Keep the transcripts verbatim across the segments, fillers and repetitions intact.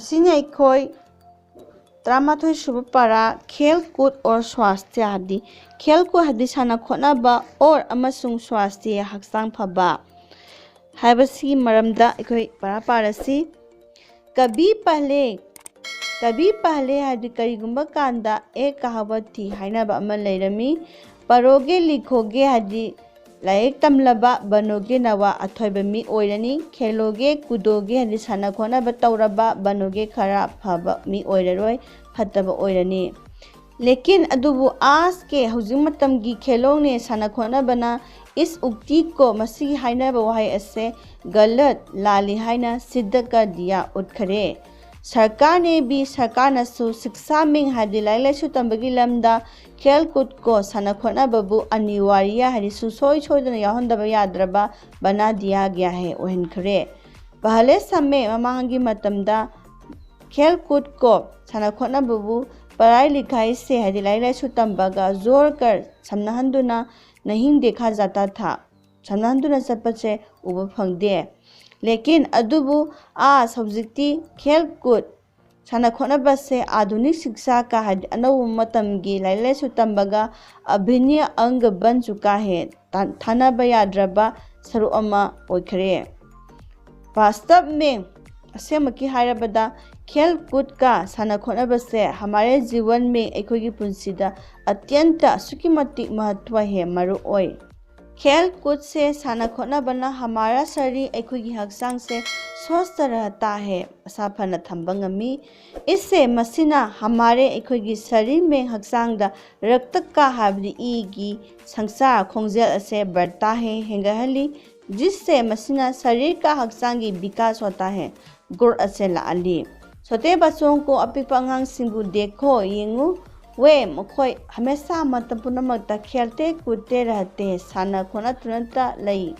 ꯑꯁꯤꯅ ꯑꯩꯈꯣꯏ ꯇꯔꯥꯃꯥꯊꯣꯏ ꯁꯨꯕ para, Khel Kut or Swasthya ꯍꯥꯏꯕꯗꯤ, ꯈꯦꯜ ꯀꯨꯠ ꯍꯥꯏꯕꯗꯤ ꯁꯥꯟꯅ ꯈꯣꯠꯅꯕ ꯑꯣꯔ ꯑꯃꯁꯨꯡ ꯁ꯭ꯋꯥꯁꯊ꯭ꯌ ꯍꯛꯆꯥꯡ ꯐꯕ ꯍꯥꯏꯕꯁꯤꯒꯤ ꯃꯔꯝꯗ ꯑꯩꯈꯣꯏ ꯄꯥꯔꯥ ꯄꯥꯔꯁꯤ꯫ ꯀꯕꯤ ꯄꯍꯂꯦ, ꯀꯕꯤ ꯄꯍꯂꯦ ꯍꯥꯏꯕꯗꯤ ꯀꯔꯤꯒꯨꯝꯕ ꯀꯥꯟꯗ ꯑꯦꯛ ꯀꯍꯥꯋꯠ ꯊꯤ ꯍꯥꯏꯅꯕ ꯑꯃ ꯂꯩꯔꯝꯃꯤ꯫ ꯄꯔꯣꯒꯦ ꯂꯤꯈꯣꯒꯦ ꯍꯥꯏꯗꯤ ꯂꯥꯏꯔꯤꯛ ꯇꯝꯂꯕ, ꯕꯅꯣꯒꯦ ꯅꯋꯥ ꯑꯊꯣꯏꯕ ꯃꯤ ꯑꯣꯏꯔꯅꯤ꯫ ꯈꯦꯂꯣꯒꯦ ꯀꯨꯗꯣꯒꯦ ꯍꯥꯏꯗꯤ ꯁꯥꯟꯅ ꯈꯣꯠꯅꯕ ꯇꯧꯔꯕ, ꯕꯅꯣꯒꯦ ꯈꯔ ꯐꯕ ꯃꯤ ꯑꯣꯏꯔꯔꯣꯏ, ꯐꯠꯇꯕ ꯑꯣꯏꯔꯅꯤ꯫ ꯂꯦꯀꯤꯟ ꯑꯗꯨꯕꯨ ꯑꯥꯖ ꯀꯦ ꯍꯧꯖꯤꯛ ꯃꯇꯝꯒꯤ ꯈꯦꯂꯣꯡꯅꯦ ꯁꯥꯟꯅ ꯈꯣꯠꯅꯕꯅ ꯏꯁ ꯎꯛꯇꯤ ꯀꯣ ꯃꯁꯤꯒꯤ ꯍꯥꯏꯅꯕ ꯋꯥꯍꯩ ꯑꯁꯦ ꯒꯂꯠ ꯂꯥꯜꯂꯤ ꯍꯥꯏꯅ ꯁꯤꯗ ꯀ ꯗꯤꯌꯥ ꯎꯠꯈꯔꯦ꯫ ꯁꯔꯀꯥꯔꯅꯦ ꯕꯤ ꯁꯔꯀꯥꯔꯅꯁꯨ ꯁꯤꯛꯁꯥ ꯃꯤꯡ ꯍꯥꯏꯗꯤ ꯂꯥꯏꯔꯤꯛ ꯂꯥꯏꯁꯨ ꯇꯝꯕꯒꯤ ꯂꯝꯗ ꯈꯦꯜ ꯀꯨꯠ ꯀꯣ ꯁꯥꯟꯅ ꯈꯣꯠꯅꯕꯕꯨ ꯑꯅꯤꯋꯥꯔꯤꯌꯥ ꯍꯥꯏꯗꯤ ꯁꯨꯡꯁꯣꯏ ꯁꯣꯏꯗꯅ ꯌꯥꯎꯍꯟꯗꯕ ꯌꯥꯗ꯭ꯔꯕ ꯕꯅꯥ ꯗꯤꯌꯥ ꯒ꯭ꯌꯥ ꯍꯦ ꯑꯣꯏꯍꯟꯈ꯭ꯔꯦ꯫ ꯄꯍꯂꯦ ꯁꯝꯃꯦ ꯃꯃꯥꯡꯒꯤ ꯃꯇꯝꯗ ꯈꯦꯜ ꯀꯨꯠ ꯀꯣ ꯁꯥꯟꯅ ꯈꯣꯠꯅꯕꯕꯨ ꯄꯔꯥꯏ ꯂꯤꯈꯥꯏ ꯁꯦ ꯍꯥꯏꯗꯤ ꯂꯥꯏꯔꯤꯛ ꯂꯥꯏꯁꯨ ꯇꯝꯕꯒ ꯖꯣꯔ ꯀꯔ ꯁꯝꯅꯍꯟꯗꯨꯅ ꯅꯍꯤꯡ ꯗꯦꯈꯥ ꯖꯥꯇꯥ ꯊꯥ ꯁꯝꯅꯍꯟꯗꯨꯅ ꯆꯠꯄꯁꯦ ꯎꯕ ꯐꯪꯗꯦ꯫ ꯂꯦꯀꯤꯟ ꯑꯗꯨꯕꯨ ꯑꯥꯖ ꯍꯧꯖꯤꯛꯇꯤ ꯈꯦꯜ ꯀꯨꯠ ꯁꯥꯟꯅ ꯈꯣꯠꯅꯕꯁꯦ ꯑꯥꯙꯨꯅꯤꯛ ꯁꯤꯛꯁꯥ ꯀ ꯍꯥꯏꯗꯤ ꯑꯅꯧꯕ ꯃꯇꯝꯒꯤ ꯂꯥꯏꯔꯤꯛ ꯂꯥꯏꯁꯨ ꯇꯝꯕꯒ ꯑꯚꯤꯟꯅ ꯑꯪꯒ ꯕꯟ ꯆꯨꯀꯥ ꯍꯦ ꯊꯥꯅꯕ ꯌꯥꯗ꯭ꯔꯕ ꯁꯔꯨꯛ ꯑꯃ ꯑꯣꯏꯈ꯭ꯔꯦ꯫ ꯋꯥꯁꯇꯕ ꯃꯦ ꯑꯁꯦꯡꯕꯀꯤ ꯍꯥꯏꯔꯕꯗ ꯈꯦꯜ ꯀꯨꯠ ꯀ ꯁꯥꯟꯅ ꯈꯣꯠꯅꯕꯁꯦ ꯍꯃꯥꯔꯦ ꯖꯤꯋꯟ ꯃꯦ ꯑꯩꯈꯣꯏꯒꯤ ꯄꯨꯟꯁꯤꯗ ꯑꯇ꯭ꯌꯟꯇ ꯑꯁꯨꯛꯀꯤ ꯃꯇꯤꯛ ꯃꯍꯠꯇ꯭ꯋ ꯍꯦ ꯃꯔꯨ ꯑꯣꯏ꯫ ꯈꯦꯜ ꯀꯨꯠ ꯁꯦ ꯁꯥꯟꯅ ꯈꯣꯠꯅꯕꯅ ꯍꯃꯥꯔꯥ ꯁꯔꯤ ꯑꯩꯈꯣꯏꯒꯤ ꯍꯛꯆꯥꯡꯁꯦ ꯁ꯭ꯋꯁꯊ ꯔꯍꯇꯥ ꯍꯦ ꯃꯁꯥ ꯐꯅ ꯊꯝꯕ ꯉꯝꯃꯤ꯫ ꯏꯁꯁꯦ ꯃꯁꯤꯅ ꯍꯃꯥꯔꯦ ꯑꯩꯈꯣꯏꯒꯤ ꯁꯔꯤ ꯃꯦ ꯍꯛꯆꯥꯡꯗ ꯔꯛꯇ ꯀ ꯍꯥꯏꯕꯗꯤ ꯏꯒꯤ ꯁꯪꯆꯥꯔ ꯈꯣꯡꯖꯦꯜ ꯑꯁꯦ ꯕꯔꯇꯥ ꯍꯦ ꯍꯦꯟꯒꯠꯍꯜꯂꯤ꯫ ꯖꯤꯁꯁꯦ ꯃꯁꯤꯅ ꯁꯔꯤꯔ ꯀ ꯍꯛꯆꯥꯡꯒꯤ ꯕꯤꯀꯥꯁ ꯍꯣꯇꯥ ꯍꯦ ꯒꯨꯔ ꯑꯁꯦ ꯂꯥꯛꯍꯜꯂꯤ꯫ ꯁꯣꯇꯦ ꯕꯆꯣꯡ ꯀꯣ ꯑꯄꯤꯛꯄ ꯑꯉꯥꯡꯁꯤꯡꯕꯨ ꯗꯦꯈꯣ ꯌꯦꯡꯉꯨ꯫ ꯋꯦ ꯃꯈꯣꯏ ꯍꯃꯦꯁꯥ ꯃꯇꯝ ꯄꯨꯝꯅꯃꯛꯇ ꯈꯦꯜꯇꯦ ꯀꯨꯠꯇꯦ ꯔꯍꯇꯦ ꯁꯥꯟꯅ ꯈꯣꯠꯅ ꯇꯨꯅꯇ ꯂꯩ꯫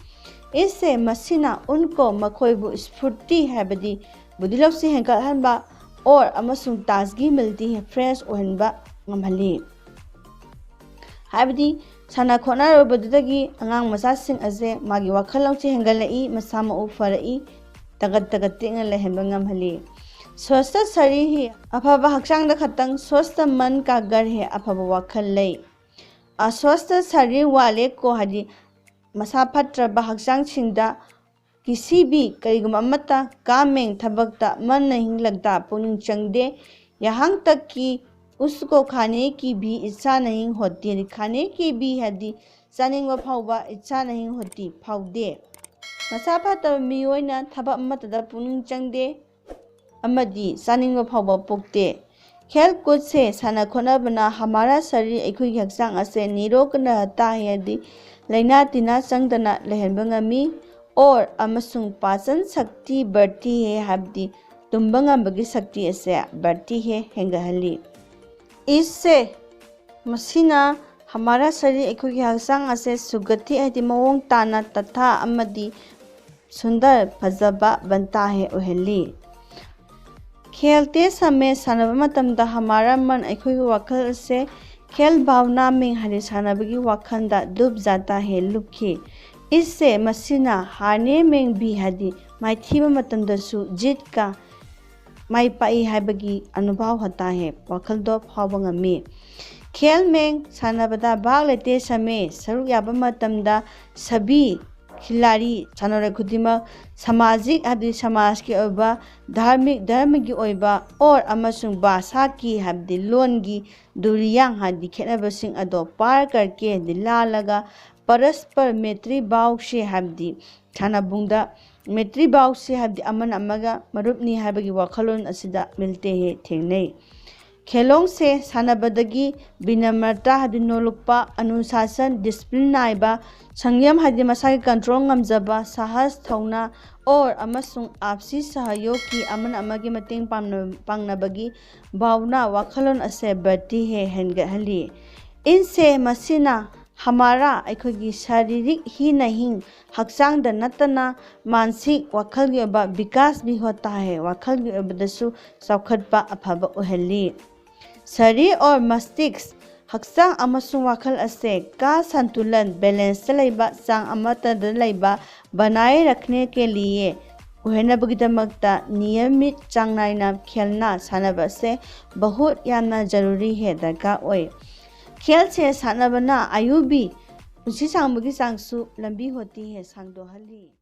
ꯏꯁꯁꯦ ꯃꯁꯤꯅ ꯎꯟꯀꯣ ꯃꯈꯣꯏꯕꯨ ꯁ꯭ꯐꯨꯔꯇꯤ ꯍꯥꯏꯕꯗꯤ ꯕꯨꯙꯤ ꯂꯧꯁꯤꯡ ꯍꯦꯟꯒꯠꯍꯟꯕ ꯑꯣꯔ ꯑꯃꯁꯨꯡ ꯇꯥꯖꯒꯤ ꯃꯤꯜꯇꯤ ꯐ꯭ꯔꯦꯁ ꯑꯣꯏꯍꯟꯕ ꯉꯝꯍꯜꯂꯤ꯫ ꯍꯥꯏꯕꯗꯤ ꯁꯥꯟꯅ ꯈꯣꯠꯅꯔꯨꯕꯗꯨꯗꯒꯤ ꯑꯉꯥꯡ ꯃꯆꯥꯁꯤꯡ ꯑꯁꯦ ꯃꯥꯒꯤ ꯋꯥꯈꯜ ꯂꯧꯁꯤꯡ ꯍꯦꯟꯒꯠꯂꯛꯏ, ꯃꯁꯥ ꯃꯎ ꯐꯔꯛꯏ, ꯇꯒꯠ ꯇꯒꯠ ꯇꯦꯛꯅ ꯂꯩꯍꯟꯕ ꯉꯝꯍꯜꯂꯤ꯫ ꯁ꯭ꯋꯁꯊ ꯁꯔꯤꯔ ꯍꯤ ꯑꯐꯕ ꯍꯛꯆꯥꯡꯗ ꯈꯛꯇꯪ ꯁ꯭ꯋꯁꯊ ꯃꯟ ꯀꯥ ꯘꯔ ꯍꯦ ꯑꯐꯕ ꯋꯥꯈꯜ ꯂꯩ꯫ ꯑꯁ꯭ꯋꯁꯊ ꯁꯔꯤꯔ ꯋꯥꯂꯦ ꯀꯣ ꯍꯥꯏꯗꯤ ꯃꯁꯥ ꯐꯠꯇ꯭ꯔꯕ ꯍꯛꯆꯥꯡꯁꯤꯡꯗ ꯀꯤꯁꯤ ꯚꯤ ꯀꯔꯤꯒꯨꯝꯕ ꯑꯃꯠꯇ ꯀꯥꯝ ꯃꯦꯡ ꯊꯕꯛꯇ ꯃꯟ ꯅꯍꯤꯡ ꯂꯛꯇꯥ ꯄꯨꯛꯅꯤꯡ ꯆꯪꯗꯦ꯫ ꯌꯥꯍꯥꯡ ꯇꯛ ꯀꯤ ꯎꯁꯀꯣ ꯈꯥꯅꯦ ꯀꯤ ꯚꯤ ꯏꯆꯥ ꯅꯍꯤꯡ ꯍꯣꯇꯤ ꯈꯥꯅꯦ ꯀꯤ ꯚꯤ ꯍꯥꯏꯗꯤ ꯆꯥꯅꯤꯡꯕ ꯐꯥꯎꯕ ꯏꯆꯥ ꯅꯍꯤꯡ ꯍꯣꯇꯤ ꯐꯥꯎꯗꯦ꯫ ꯃꯁꯥ ꯐꯠꯇꯕ ꯃꯤꯑꯣꯏꯅ ꯊꯕꯛ ꯑꯃꯠꯇꯗ ꯄꯨꯛꯅꯤꯡ ꯆꯪꯗꯦ ꯑꯃꯗꯤ ꯆꯥꯅꯤꯡꯕ ꯐꯥꯎꯕ ꯄꯣꯛꯇꯦ꯫ ꯈꯦꯜ ꯀꯨꯠꯁꯦ ꯁꯥꯟꯅ ꯈꯣꯠꯅꯕꯅ ꯍꯃꯥꯔꯥ ꯁꯔꯤꯔ ꯑꯩꯈꯣꯏꯒꯤ ꯍꯛꯆꯥꯡ ꯑꯁꯦ ꯅꯤꯔꯣꯒ ꯔꯍꯇꯥ ꯍꯦ ꯍꯥꯏꯗꯤ ꯂꯥꯏꯅꯥ ꯇꯤꯟꯅꯥ ꯆꯪꯗꯅ ꯂꯩꯍꯟꯕ ꯉꯝꯃꯤ꯫ ꯑꯣꯔ ꯑꯃꯁꯨꯡ ꯄꯥꯆꯟ ꯁꯛꯇꯤ ꯕꯔꯇꯤ ꯍꯦ ꯍꯥꯏꯕꯗꯤ ꯇꯨꯝꯕ ꯉꯝꯕꯒꯤ ꯁꯛꯇꯤ ꯑꯁꯦ ꯕꯔꯇꯤ ꯍꯦ ꯍꯦꯟꯒꯠꯍꯜꯂꯤ꯫ ꯏꯁꯁꯦ ꯃꯁꯤꯅ ꯍꯃꯥꯔꯥ ꯁꯔꯤꯔ ꯑꯩꯈꯣꯏꯒꯤ ꯍꯛꯆꯥꯡ ꯑꯁꯦ ꯁꯨꯒꯇꯤ ꯍꯥꯏꯗꯤ ꯃꯑꯣꯡ ꯇꯥꯅ ꯇꯊꯥ ꯑꯃꯗꯤ ꯁꯨꯟꯗꯔ ꯐꯖꯕ ꯕꯟꯇꯥ ꯍꯦ ꯑꯣꯏꯍꯜꯂꯤ꯫ ꯈꯦꯜꯇꯦ ꯁꯃꯦ ꯁꯥꯟꯅꯕ ꯃꯇꯝꯗ ꯍꯃꯥꯔꯥ ꯃꯟ ꯑꯩꯈꯣꯏꯒꯤ ꯋꯥꯈꯜ ꯑꯁꯦ ꯈꯦꯜ ꯚꯥꯕꯅꯥ ꯃꯦꯡ ꯍꯥꯏꯗꯤ ꯁꯥꯟꯅꯕꯒꯤ ꯋꯥꯈꯜꯗ ꯗꯨꯞ ꯖꯥꯇꯥ ꯍꯦ ꯂꯨꯞꯈꯤ꯫ ꯏꯁꯁꯦ ꯃꯁꯤꯅ ꯍꯥꯔꯅꯦ ꯃꯦꯡ ꯚꯤ ꯍꯥꯏꯗꯤ ꯃꯥꯏꯊꯤꯕ ꯃꯇꯝꯗꯁꯨ ꯖꯤꯠꯀ ꯃꯥꯏ ꯄꯥꯛꯏ ꯍꯥꯏꯕꯒꯤ ꯑꯅꯨꯚꯥꯕ ꯍꯣꯇꯥ ꯍꯦ ꯋꯥꯈꯜꯗꯣ ꯐꯥꯎꯕ ꯉꯝꯃꯤ꯫ ꯈꯦꯜ ꯃꯦꯡ ꯁꯥꯟꯅꯕꯗ ꯚꯥꯒ ꯂꯦꯇꯦ ꯁꯃꯦ ꯁꯔꯨꯛ ꯌꯥꯕ ꯃꯇꯝꯗ ꯁꯕꯤ ꯈꯤꯂꯥꯔꯤ ꯁꯥꯟꯅꯔꯣꯏ ꯈꯨꯗꯤꯡꯃꯛ ꯁꯃꯥꯖꯤꯛ ꯍꯥꯏꯕꯗꯤ ꯁꯃꯥꯖꯀꯤ ꯑꯣꯏꯕ ꯙꯥꯔꯃꯤꯛ ꯙꯔꯃꯒꯤ ꯑꯣꯏꯕ ꯑꯣꯔ ꯑꯃꯁꯨꯡ ꯚꯥꯁꯥꯀꯤ ꯍꯥꯏꯕꯗꯤ ꯂꯣꯟꯒꯤ ꯗꯨꯔꯤꯌꯥꯡ ꯍꯥꯏꯕꯗꯤ ꯈꯦꯠꯅꯕꯁꯤꯡ ꯑꯗꯣ ꯄꯥꯔ ꯀꯔꯀꯦ ꯍꯥꯏꯕꯗꯤ ꯂꯥꯜꯂꯒ ꯄꯔꯁꯄꯔ ꯃꯦꯇ꯭ꯔꯤ ꯚꯥꯎꯁꯦ ꯍꯥꯏꯕꯗꯤ ꯁꯥꯟꯅꯕꯨꯡꯗ ꯃꯦꯇ꯭ꯔꯤ ꯚꯥꯎꯁꯦ ꯍꯥꯏꯕꯗꯤ ꯑꯃꯅ ꯑꯃꯒ ꯃꯔꯨꯞꯅꯤ ꯍꯥꯏꯕꯒꯤ ꯋꯥꯈꯜꯂꯣꯟ ꯑꯁꯤꯗ ꯃꯤꯜꯇꯦ ꯍꯦ ꯊꯦꯡꯅꯩ꯫ ꯈꯦꯂꯣꯡꯁꯦ ꯁꯥꯟꯅꯕꯗꯒꯤ ꯕꯤꯅꯃ꯭ꯔꯇꯥ ꯍꯥꯏꯗꯤ ꯅꯣꯂꯨꯛꯄ, ꯑꯅꯨꯁꯥꯁꯟ ꯗꯤꯁꯤꯄ꯭ꯂꯤꯟ ꯅꯥꯏꯕ, ꯁꯪꯌꯝ ꯍꯥꯏꯗꯤ ꯃꯁꯥꯒꯤ ꯀꯟꯇ꯭ꯔꯣꯜ ꯉꯝꯖꯕ, ꯁꯥꯍꯁ ꯊꯧꯅꯥ ꯑꯣꯔ ꯑꯃꯁꯨꯡ ꯑꯥꯞꯁꯤ ꯁꯍꯌꯣꯒꯀꯤ ꯑꯃꯅ ꯑꯃꯒꯤ ꯃꯇꯦꯡ ꯄꯥꯡꯅ- ꯄꯥꯡꯅꯕꯒꯤ ꯚꯥꯎꯅꯥ ꯋꯥꯈꯜꯂꯣꯟ ꯑꯁꯦ ꯕꯔꯇꯤ ꯍꯦ ꯍꯦꯟꯒꯠꯍꯜꯂꯤ꯫ ꯏꯟꯁꯦ ꯃꯁꯤꯅ ꯍꯃꯥꯔꯥ ꯑꯩꯈꯣꯏꯒꯤ ꯁꯥꯔꯤꯔꯤꯛ ꯍꯤ ꯅꯍꯤꯡ ꯍꯛꯆꯥꯡꯗ ꯅꯠꯇꯅ ꯃꯥꯟꯁꯤꯛ ꯋꯥꯈꯜꯒꯤ ꯑꯣꯏꯕ ꯕꯤꯀꯥꯁ ꯚꯤ ꯍꯣꯇꯥ ꯍꯦ ꯋꯥꯈꯜꯒꯤ ꯑꯣꯏꯕꯗꯁꯨ ꯆꯥꯎꯈꯠꯄ ꯑꯐꯕ ꯑꯣꯏꯍꯜꯂꯤ꯫ ꯁꯔꯤꯔ ꯑꯣꯔ ꯃꯁꯇꯤꯛꯁ ꯍꯛꯆꯥꯡ ꯑꯃꯁꯨꯡ ꯋꯥꯈꯜ ꯑꯁꯦ ꯀꯥ ꯁꯟꯇꯨꯂꯟ ꯕꯦꯂꯦꯟꯁꯇ ꯂꯩꯕ ꯆꯥꯡ ꯑꯃꯠꯇꯗ ꯂꯩꯕ ꯕꯅꯥꯌꯦ ꯔꯈꯅꯦ ꯀꯦ ꯂꯤꯌꯦ ꯑꯣꯏꯍꯟꯅꯕꯒꯤꯗꯃꯛꯇ ꯅꯤꯌꯃꯤꯠ ꯆꯥꯡ ꯅꯥꯏꯅ ꯈꯦꯜꯅ ꯁꯥꯟꯅꯕ ꯑꯁꯦ ꯕꯍꯨꯠ ꯌꯥꯝꯅ ꯖꯔꯨꯔꯤ ꯍꯦ, ꯗꯔꯀꯥꯔ ꯑꯣꯏ꯫ ꯈꯦꯜꯁꯦ ꯁꯥꯟꯅꯕꯅ ꯑꯌꯨꯕꯤ ꯄꯨꯟꯁꯤ ꯁꯥꯡꯕꯒꯤ ꯆꯥꯡꯁꯨ ꯂꯝꯕꯤ ꯍꯣꯇꯤ ꯍꯦ, ꯁꯥꯡꯗꯣꯛꯍꯜꯂꯤ꯫